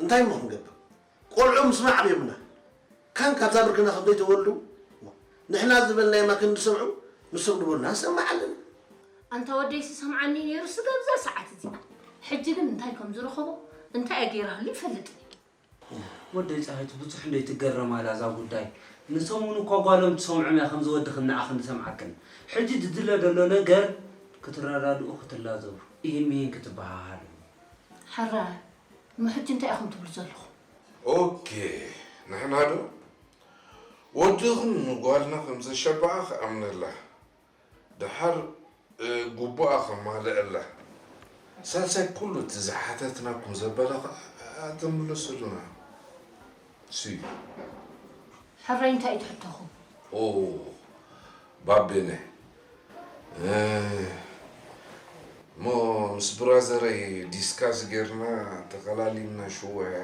እንታይ እሞ ክንገብር? ቆልዑ ምስማዕ ኣብዮምና። ካን ካብዛ ብርክና ከም ዘይተወልዱ፣ ንሕና ዝበልናዮም ኣክንዲ ሰምዑ፣ ንሶም ዝበሉና ንሰምዕ ኣለና። ኣንታ ወደይሲ ሰምዓኒ ነይሩ ስጋብ እዛ ሰዓት እዚኣ። ሕጂ ግን እንታይ ከም ዝረኸቦ፣ እንታይ እየ ገይራሉ ይፈልጥን እዩ። ወደይ ጸሃይቱ ብዙሕ እንዶ ይትገረም ኣላ እዛ ጉዳይ። ንሰሙን እኳ ጓሎም ትሰምዖም እያ ከምዚ ወድኽን ንዓኽን ዝሰምዓክን። ሕጂ ዝድለ ዘሎ ነገር ክትረዳድኡ ክትላዘቡ፣ ኢሂን ሚሂን ክትበሃሃሉ። ሕራይ፣ እሞ ሕጂ እንታይ ኢኹም ትብሉ ዘለኹም? ኦኬ፣ ንሕና ዶ ወድኽን ንጓልና ከም ዘሸበዓ ክኣምነላ። ደሓር፣ እ፣ ግቡኣ ከማልእላ። ሳልሳይ፣ ኩሉ እቲ ዝሓተትናኩም ዘበለ ኸኣ ትምልሱልና። ሲ። ሕራይ እንታይ እዩ ትሕተኹም? ኦ፣ ባቤነ። እ፣ እሞ ምስ ብራዘረይ ዲስካስ ጌርና ተኸላሊልና ሽወያ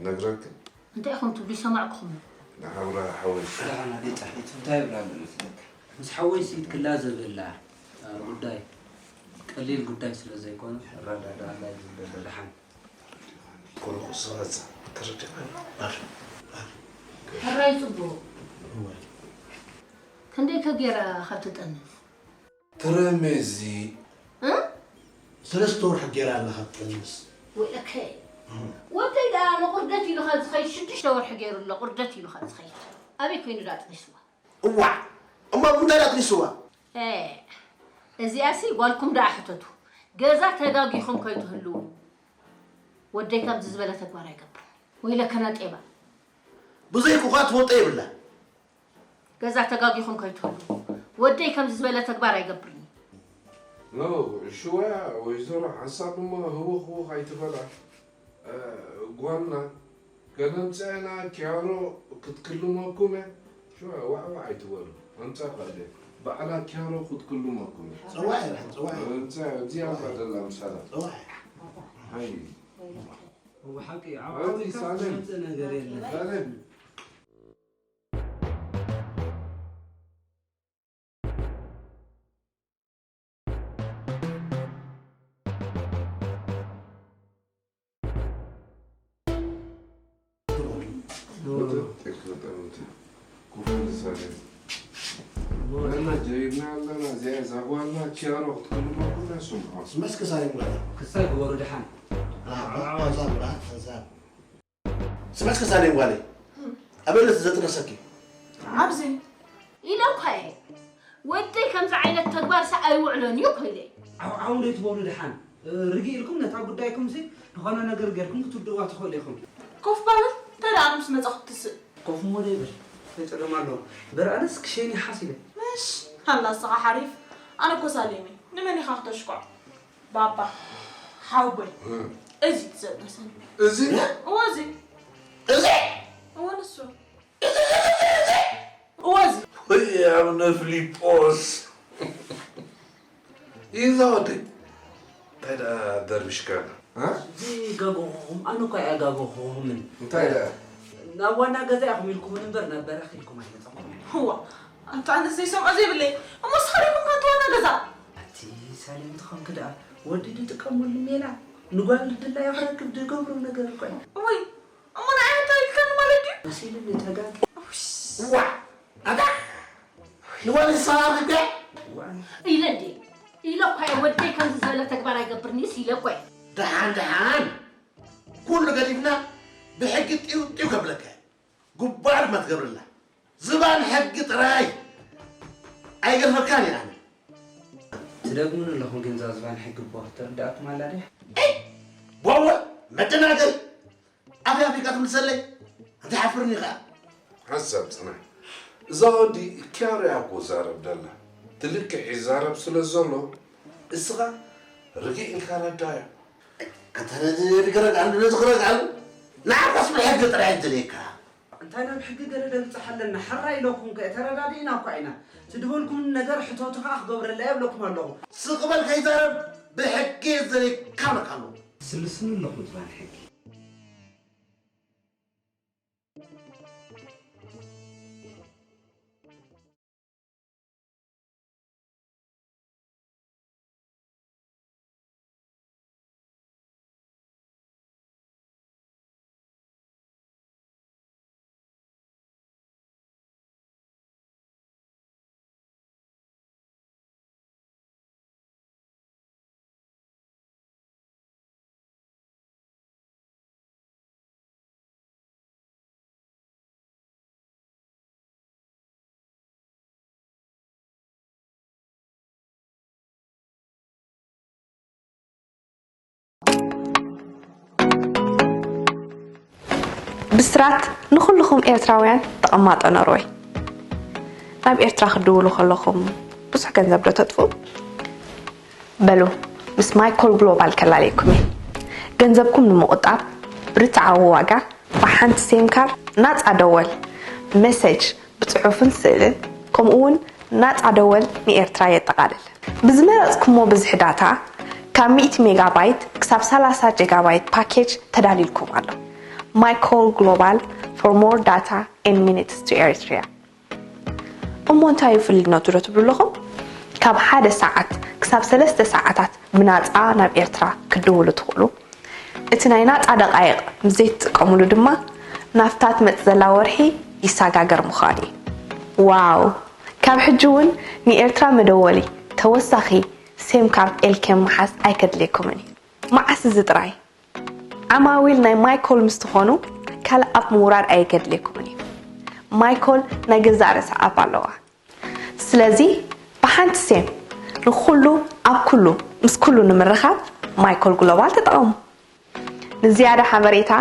ነግረክን። እንታይ ኢኹም ትብሉ? ይሰማዕኩኹም። ንሓውራ ሓወይ። ደሓን ኣደይ ጸሃይቱ እንታይ ይብላ ኣሎ መስለካ? ምስ ሓወይ ስኢት ክላ ዘብላ ጉዳይ ቀሊል ጉዳይ ስለ ዘይኮነ፣ ረዳዳኣላ እዩ ዝብሎ ደሓን። ኮነ ክሰበዛ ተረድኣኒ። ኣር፣ ኣር። ሕራይ ጽቡቕ። እወ። ክንደይ ከ ጌራ ካብ ትጠንስ? ትረሜዚ። እ? ሰለስተ ወርሒ ገይራ ኣላ ካብ ትጠንስ። ወይለከ። እህ። ወደይ ደኣ ንቑርደት ኢሉ ካብ ዝኸይድ ሽዱሽተ ወርሒ ገይሩ ኣሎ፣ ቁርደት ኢሉ ካብ ዝኸይድ። ኣበይ ኮይኑ ደኣ ኣጥኒስዋ? እዋዕ! እሞ ብምንታይ ደኣ ኣጥኒስዋ? እ፣ እዚኣሲ ጓልኩም ደኣ ሕተቱ። ገዛ ተጋጊኹም ከይትህልዉ። ወደይ ከምዚ ዝበለ ተግባር ኣይገብርን። ወይለከ ነጤባ። ብዘይኩኻ ትፈልጦ የብላ። ገዛ ተጋጊኹም ከይትህሉ። ወደይ ከምዚ ዝበለ ተግባር ኣይገብርን እዩ። ኖ ሽወያ ወይዘሮ ሓንሳብ እሞ ህውኽ ህውኽ ኣይትበላ። እ፣ ጓልና ከነምፅአና ኪያሮ ክትክልመኩም እየ። ሽወያ ዋዕዋዕ ኣይትበሉ። ኣምፃ ቃደ ባዕላ ኪያሮ ክትክልመኩም እየ። ፅዋዕ ይብሃል ፅዋዕ ይብሃል። ኣምፃ እዚኣ እኳ ደላ ምሳላ። ፅዋዕ ሃይ እወ ሓቂ እዩ። ኣብ ኣቲ ዓወትካ ሳሌም። ዝመፅእ ነገር የለን። ሳሌም። ጀይና ኣለና እዚኣ እዛ ጓልና ኪያሮ ክትክልመኩም እያ። ስምዖ ስመስክ ሳሌም ጓል ክሳይ ግበሩ ድሓን። ሓንሳብ ሓንሳብ ስመስክ ሳሌም ጓል ኣበለት ዘጥነሰኪ ኣብዚ ኢለ እኳ እየ። ወደይ ከምዚ ዓይነት ተግባር ሰ ኣይውዕሎን እዩ እኮ ኢለ። ዓው ዓው ዘይትበሉ ድሓን። እ፣ ርግእ ኢልኩም ነታ ጉዳይኩም ሲ ዝኾነ ነገር ጌርኩም ክትውድእዋ ትኽእሉ ኢኹም። ኮፍ ባበል እንታይ ደኣ ምስ መጻኹ ትስእ ኮፍ እሞ ደይብል። እንታይ ጸገም ኣለዎ? በርኣነስ ክሸይን ይሓስ ኢለ። ምሽ ሃላ ንስኻ ሓሪፍ ኣነ እኮ ሳሌም እየ ንመን ኢኻ ክተሽኮዕ ባባ ሓወቦይ እዚ ትዘጥነሰኒ እዚ እወ እዚ እዚ እወ ንሱ እወ እዚ ወይ ኣቡነ ፊልጶስ ይዛ ወደይ እንታይ ደኣ ደርቢሽካና እ? እዚ ጋጎኹም ኣነ እኳ እያ ጋጎኹምን እንታይ ደኣ ናብ ዋና ገዛ ኢኹም ኢልኩምን እምበር ናብ በረኽ ኢልኩም ኣይመፀኹምን ህዋ ኣንታ ኣነስ ዘይሰምዖ ዘይብለይ እሞ ስኻሪኩም ካንቲ ዋና ገዛ ኣቲ ሳሌም ትኾንክ ደኣ ወዲ ድጥቀመሉ ሜላ ንጓል ድላዮ ክረክብ ድገብሮ ነገር እኮ እዩ ወይ እሞ ንዓይ እንታይ ኢልካኒ ማለት ድዩ መሲሉኒ ተጋጊ ዋ ኣታ ንጓል ዝሰራርገ ዋን ኢለ እንዴ ኢለ እኳ እየ። ወደይ ከምዚ ዝበለ ተግባር ኣይገብርንስ ኢለ እኮ እየ። ደሓን ደሓን ኩሉ ገዲፍና ብሕጊ ጢው ጢው ከብለካ እየ። ጉባኣ ድማ ትገብርላ ዝባን ሕጊ ጥራይ ኣይገርፈካን እየ ኣነ ትደግሙን ኣለኹም ግን እዛ ዝባን ሕጊ እኮ ተረዳእኩም ኣላ ድያ ቦወ መደናገሪ ኣፍያ ኣፍሪቃ ትምልሰለይ እንታይ ሓፍርኒ ከዓ ሓሳብ ፅናሕ እዛ ወዲ ኪያሮ እያ እኮ ዛረብ ደላ ትልክዕ ይዛረብ ስለ ዘሎ እስኻ ርግእ ኢልካ ረዳዮ ኣንተ ነዚ ክረግኣሉ ነዚ ክረግኣሉ ንዓካስ ብሕጊ ጥራይ ዝደልየካ እንታይ ናብ ሕጊ ገለ ደብፅሕ ኣለና ሕራ ኢለኩም ከ ተረዳዲእና እኳ ኢና ትድበልኩም ነገር ሕቶቱ ከዓ ክገብረላ የብለኩም ኣለኹ ስቕ በል ከይዛረብ ብሕጊ ዝደልየካ ኣለካ ኣለኹ ስልስኑ ኣለኹ ዝባን ሕጊ ብስራት ንኹልኹም ኤርትራውያን ተቐማጦ ኖርወይ። ናብ ኤርትራ ክትድውሉ ከለኹም ብዙሕ ገንዘብ ዶ ተጥፍኡ? በሉ ምስ ማይኮል ግሎባል ከላለየኩም እየ። ገንዘብኩም ንምቑጣብ ብርትዓዊ ዋጋ ብሓንቲ ሴም ካርድ ናጻ ደወል፣ መሰጅ ብጽሑፍን ስእልን ከምኡ እውን ናጻ ደወል ንኤርትራ የጠቓልል። ብዝመረጽኩሞ ብዝሒ ዳታ ካብ ሚእቲ ሜጋባይት ክሳብ ሰላሳ ጀጋባይት ፓኬጅ ተዳልዩልኩም ኣሎ። My Call Global for more data and minutes to Eritrea። እሞ እንታይ እዩ ፍልልነቱ ዶ ትብሉ ኣለኹም? ካብ ሓደ ሰዓት ክሳብ ሰለስተ ሰዓታት ብናጻ ናብ ኤርትራ ክትድውሉ ትኽእሉ። እቲ ናይ ናጻ ደቓይቕ ምስ ዘይትጥቀምሉ ድማ ናብታ ትመጽእ ዘላ ወርሒ ይሰጋገር ምዃኑ እዩ። ዋው! ካብ ሕጂ እውን ንኤርትራ መደወሊ ተወሳኺ ሴም ካርድ ኤልኬም ምሓዝ ኣይከድልየኩምን እዩ። መዓስ እዚ ጥራይ? ዓማዊል ናይ ማይኮል ምስ ትኾኑ ካልእ ኣፕ ምውራድ ኣየገድልየኩምን እዩ። ማይኮል ናይ ገዛእ ርእሳ ኣፕ ኣለዋ። ስለዚ ብሓንቲ ሴም ንኹሉ ኣብ ኩሉ ምስ ኩሉ ንምርኻብ ማይኮል ግሎባል ተጠቐሙ። ንዝያዳ ሓበሬታ